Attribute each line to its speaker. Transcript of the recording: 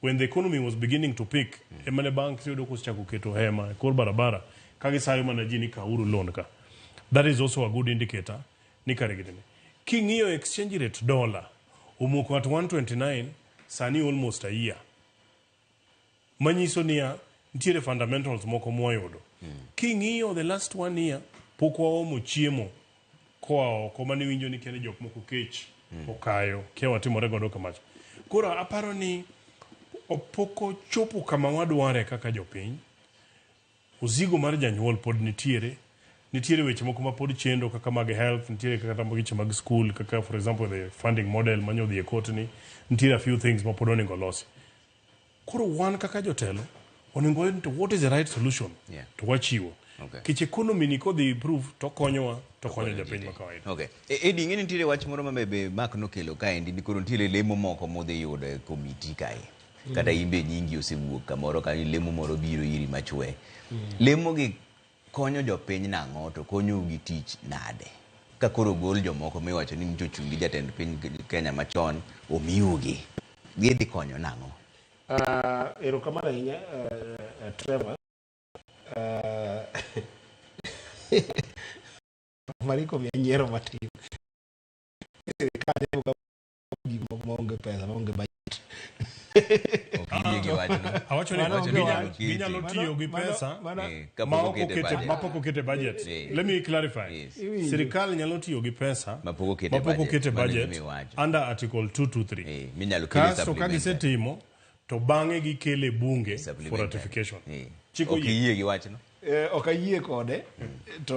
Speaker 1: When the economy was beginning to pick, ema ne banks iyudo kosechako keto hema e kor barabara ka gisayo mana ji ni kawuru loan ka. That is also a good indicator ni kare gitime. King'iyo exchange rate dollar omoko at 129 sani almost a year. Manyiso niya nitiere fundamentals moko mwayudo. King'iyo the last one year pok waomo chiemo koa oko mane iwinjo ni kia ni jok moko kech okayo kia watimore godo kamacha. Koro aparo ni pok ochopo kama wadware kaka jopiny. Ozigo mar janyuol pod nitiere. Nitiere weche moko ma pod chendo kaka mag health, nitiere kata weche mag school kaka for example the funding model manyo odhi e court ni. Nitiere a few things ma pod onego olosi. Koro wan kaka jotelo onego wayud ni to what is the right solution to wachiwo. Nikech economy ni kodhi improve to okonyowa to okonyo japiny ma kawaida.
Speaker 2: Okay. Eddie, ing'e ni nitiere wach moro ma be Mark nokelo kaendi ni koro nitiere lemo moko modhi yudo e komiti kae. Kata in be nyingi osewuok kamoro ka ni lemo moro biro iri machwe. Lemo gi konyo jopiny nang'o to konyou gi tich nade? Ka koro ogol jomoko miwacho ni nyocha ochung' gi jatend piny Kenya machon omiugi, gidhi konyo nang'o?
Speaker 3: Erokamano ahinya Trevor. Mariko miya nyiero matin. Sirikal gik moko maonge pesa, maonge budget.
Speaker 2: Ok iyie gi wachno.
Speaker 1: Awacho ni
Speaker 3: Mano onge wach.
Speaker 1: ginyalo tiyo gi pesa
Speaker 2: Kapok
Speaker 1: ma ok
Speaker 2: okete budget.
Speaker 1: ma pok okete budget. Let me clarify.
Speaker 2: Yes.
Speaker 1: Sirikal nyalo tiyo gi pesa
Speaker 2: Ma pok okete
Speaker 1: ma pok
Speaker 2: budget.
Speaker 1: okete
Speaker 2: Mano
Speaker 1: budget
Speaker 2: gima iwacho.
Speaker 1: under article 223.
Speaker 2: Minyalo kele
Speaker 1: Kasto ka
Speaker 2: supplementary.
Speaker 1: gisetimo to bang'e gikele bunge for
Speaker 2: Supplementary.
Speaker 1: ratification.
Speaker 2: Eh.
Speaker 1: Chik
Speaker 2: Ok
Speaker 1: oyie.
Speaker 2: iyie gi wachno.
Speaker 3: Ok ayie kode to